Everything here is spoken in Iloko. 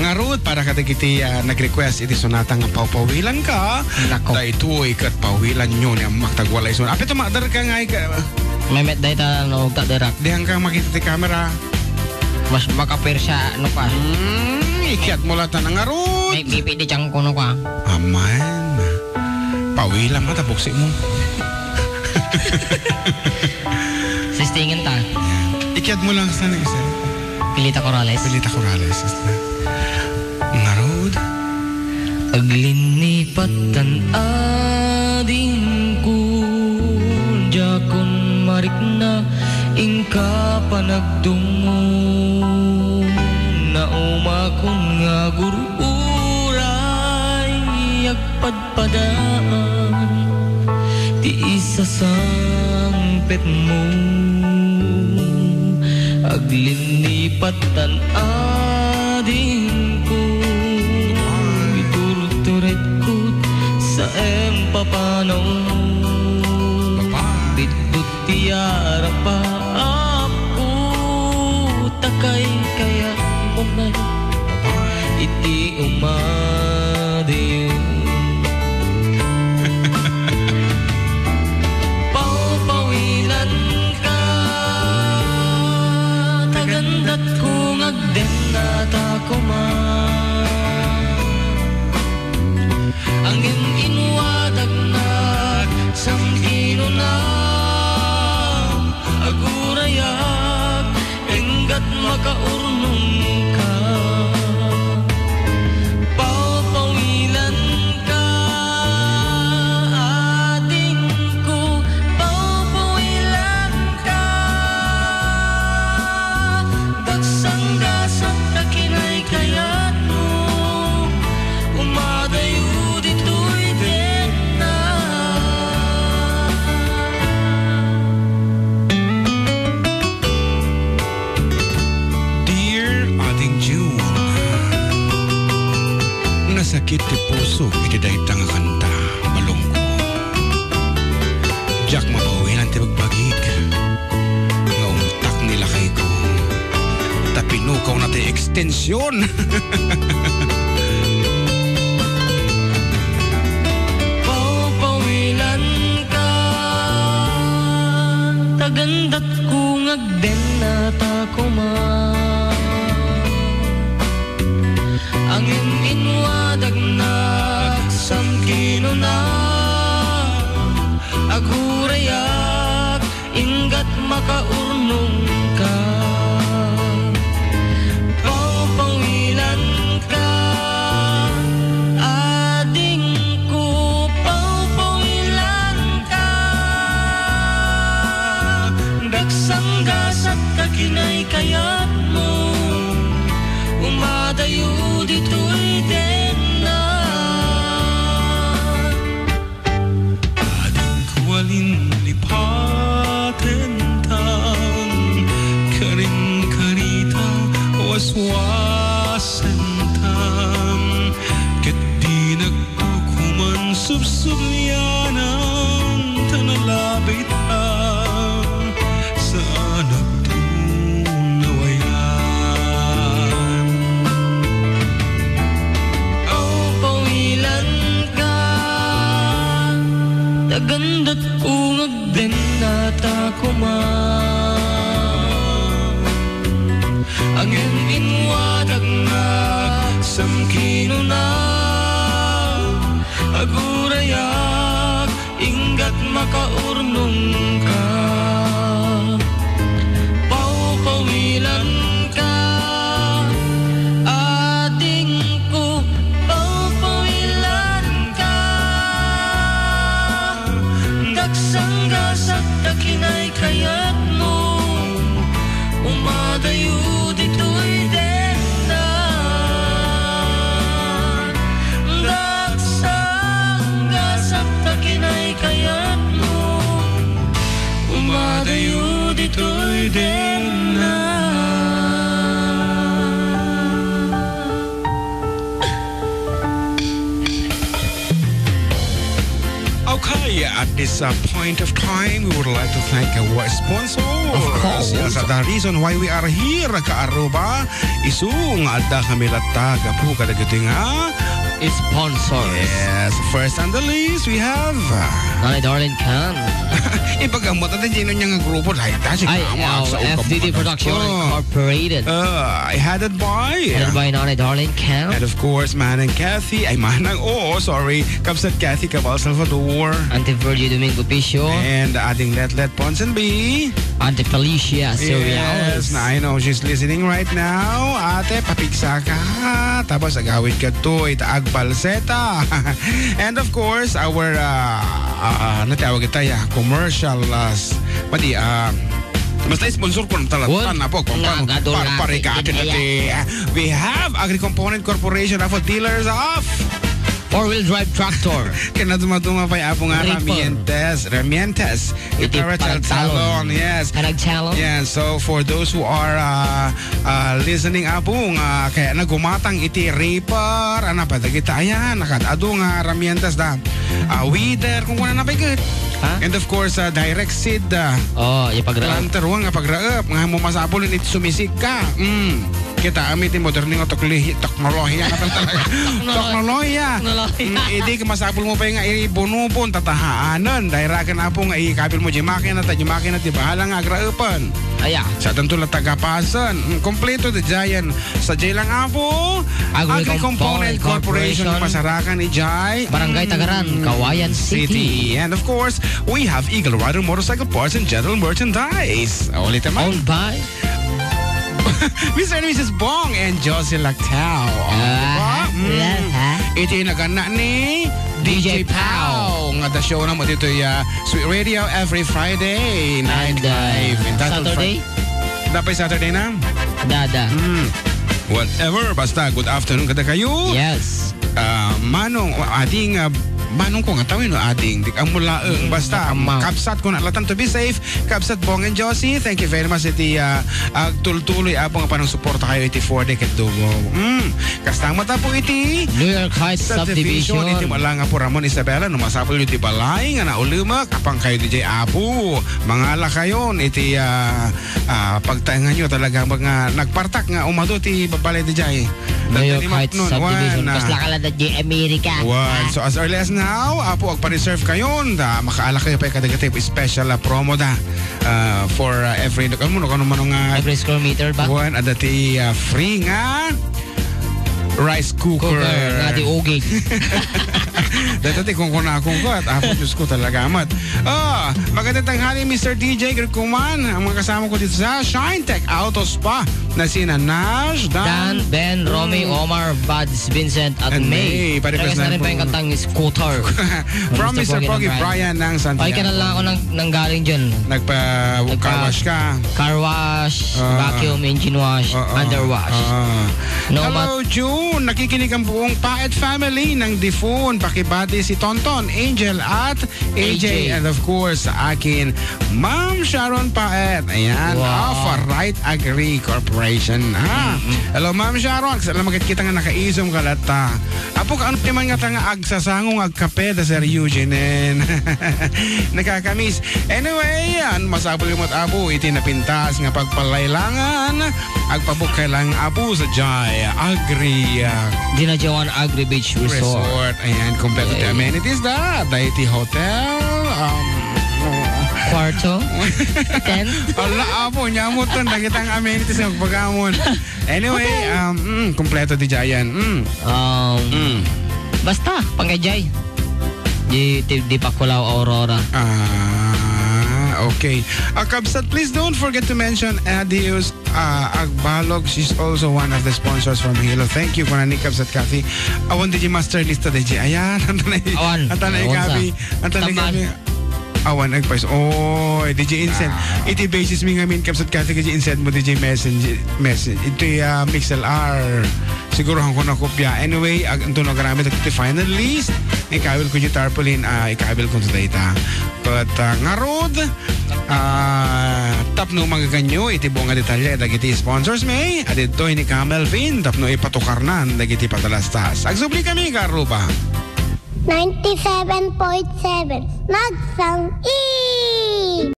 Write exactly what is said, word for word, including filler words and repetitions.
Ngarud, para kadagiti, ah, nag-request iti sonata nga Pawpawilanka. Nako. Daytoy ket pawilanyo ni Ammak Tagwalay. So, apay ta maadarka nga ika- Maimet dayta no, ugta, Derek. Dihan ka makita ti camera. Mas makapersa, no ka? Hmm, ikiat mo latta na ngarud. May pipi di tiyang kuno ka. Amen. Pawilan mo, tapuksi mo. Sistingen ta. Yan. Ikiat mo lang sa isa. Pilita Corrales. Pilita Corrales. Ngarud. Aglinnipat tan adingko, diakon marikna, inka panagdungo. Naumakon nga agur-uray, agpadpadaan ti isasangpetmo. Aglinnipat tan adingko, iturturetkot sa empapanaw. Biddut ti arapaapko, ta kaykayatmo ngay iti umadayo. Pawpawilanka, tagandatko nga agdennata koma. Ngem inwadagnak, samkinuna, agurayak, inggat makaurnongka. Pawpawilanka, adingko, pawpawilanka. Dagsanggasak ta kinaykayatmo, umadayo ditoy denna. Dear Ading June, nasakit ti pusok iti dayta nga kanta, balungko. Diak mapawilan ti bagbagik nga umtak ni lakayko. Ta pinukawna ti extension. Pawpawilanka, tagandatko nga agdennata koma. Ngem inwadagnak, samkinuna, agurayak, inggat makaurnongka. Pawpawilanka, adingko, pawpawilanka. Dagsanggasak ta kinaykayatmo, umadayo ditoy denna. Adingko a linlipatentan, karinkarita waswasentan, ket dinak Kukuman subsublianan ta nalabit a saan agtunawayan. Aw, pawilanka, tagandatko nga agdennata koma. Ngem inwadagna, samkinuna, aguraya. At this, uh, point of time, we would like to thank our sponsor. Of course. Yes, the reason why we are here, Ka-Aruba, isu nga adda kami latta gapu kadagiti nga sponsors. Yes, first on the list, we have, uh, Nanay Darlene Can. Ipagamot natin sino niya nga grupo, dahil ta si Ay, Kama, uh, sa F D D ukab Production Incorporated. Uh, headed by Headed by Nanay Darlene Can. And of course, Manang Kathy, ay, Manang, oo, sorry, Kabsat Kathy Cabal Salvador. Auntie Virgie Domingo Picio. And ading Letlet Ponsonby. Auntie Felicia Soriales. Yes, na I know she's listening right now. Ate, papigsa ka. Tapos agawid ka to, ita agbalseta. And of course, our, uh, uh, natawag ita, ya, commercial, uh, s-, madi, uh, basta sponsor ko ng talatan What? na po. Kung Nga, paano, gadol par-, na, parigatin sige, natin. We have Agri Component Corporation, Apo, dealers of Four-wheel drive tractor. Kinadumaduma pay, Apo, nga Reaper. Ramientes. Ramientes. Iti Ipara parang talon. Talon. Yes. Parang talon. Yeah, so for those who are, uh, uh, listening, Apo, nga kaya nagumatang iti reaper, ana pa, dagita, ayan, nakad-adu nga ramientes da. Uh, weeder, kung kuna na pay gud. Ha? And of course, uh, direct seed, uh, Oh, yung pagraep. Planter, wa nga pagraep, nga mo masapul iti sumisig ka. Mm. Kita, ami ti modern nga teknolohi-, teknolohiya na talaga. Teknolohiya. Teknolohiya. Mm, idi ka masapul mo pa nga ibunubon, tatahaanan. Dahil raken, Apo, nga ikabil mo, di makina, ta di makina, di bahala nga agraepan. Aya. Sa tanto la tagapasan. Mm, kompleto da jayan. Sa jay lang, Apo. Agri Component Corporation, Masarakan, Ijay. Barangay Tagaran, Mm, Cauayan City. City. And of course, we have Eagle Rider Motorcycle Parts and General Merchandise. Ulit naman. Owned by Mister and Missus Bong and Josie Lactao. Oh, Ah, diba? Mm. Love, ha? Iti naganna ni D J D J Pao. Pao. Nga the show na mo dito, uh, Sweet Radio every Friday, And, uh, nine to five. Entitled Saturday? Fri-, dapat Saturday na? Dada. Mm. Whatever, basta good afternoon kada kayo. Yes. Ah, Manong, ading, ah, Manong ko nga tawin, no, ading, di ka mulaeng. Mm, basta, amang. Kabsat ko na latan to be safe. Kabsat Bong and Josie, thank you very much iti, ah, agtultuloy, Apo, nga panangsuporta kayo iti four day ket dugo. Mm. Kasta mo ta po iti New York Heights Subdivision, Subdivision. Iti Malanga po, Ramon Isabela, no masapul iti balay nga naulimek, apang kayo di jay, Apo. Mangala kayon iti, ah, ah, pagtaengan nyo talaga mga nagpartak nga umado ti balay di jay. New York Heights Subdivision. Wan, ah. Kasla ka lang na di Amerika. Wan. Ah. So, as early as now, Apo, agpa-reserve kayon. Da, makaala kayo pa kadagiti special, ah, promo da. Ah, for, ah, every, ano, ano, ano nga, Every square meter ba? Wan, adda ti, ah, free nga rice cooker. Cooker, nga di ugig. Dati ti kung kuna akong ko, at Apo, Diyos ko talaga, amat. Ah, magandang tanghali, Mister D J Greco man, ang mga kasama ko dito sa Shine Tech Auto Spa na sina Nash, Dan, Dan, Ben, Romy, Mm. Omar, Buds, Vincent, at And May. May. Pare-pares Request na na rin rin po yung po. Kantang Scooter. From Mister Mister Pogi Pogi Brian. Brian ng Santiago. Ay, kanal lang ako nang, nang galing dyan. Nagpa-, Nagpa-, car wash ka? Car wash, Ah. vacuum, engine wash, Ah, ah. under wash. Ah. No Hello, mat- June. Nakikinig ang buong Paet family ng Difon. Pakibati si Tonton, Angel, at A J, A J. And of course, sa akin, Ma'am Sharon Paet. Ayan, Wow. of Right Agri Corporation. Ha? Mm-hmm. Hello, Ma'am Sharon. Salamat kita nga nakaisum ka latta. Apo, kaano ti man nga ta nga agsasango nga agkape da Sir Eugene? Nakakamiss. Anyway, yan, masapul yung mat-, Apo, iti napintas nga pagpalaylangan. Agpabukay lang, Apo, sa Jai Agri, ah, Dinajawan Agri Beach Resort. Resort. Ayan, kompleto ti Yay. Amenities da. Dahil ti hotel, um, Kwarto? Tent? Ala, Apo, nyamot ton. Dagitang amenities nga pagpagamon. Anyway, Hotel. um, mm, kompleto ti Jayan. Mm. Um, Mm. basta, pangajay. Di, di, di pa kulaw Aurora. Ah, okay. Ah, kabsat, please don't forget to mention Adios, ah, Agbalog. She's also one of the sponsors from Hilo. Thank you, kuna ni Kabsat Kathy. Awan di Master Lista di Ayan, anta na, Awan. anta na Awan sa ikabi. Anta na Tambal. ikabi. Awan, agpais. Oy, di Insend. Ah. Iti basis mi ngamin, Kabsat Kathy, di Insend mo, di Message, message. Ito, ah, Mixel R. Siguro hangko na kopya. Anyway, ag-, anto na garamit iti final list. Ikawil ko di tarpaulin, ah, ikawil ko dayta. But, ah, ngarud, ah, tapno magaganyo, iti buong nga detalye, dagiti sponsors, may, adito ni Ka Melvin, tapno ipatukarnan, dagiti patalastas. Agsubli kami, Karuba. ninety-seven point seven Magsang-ing!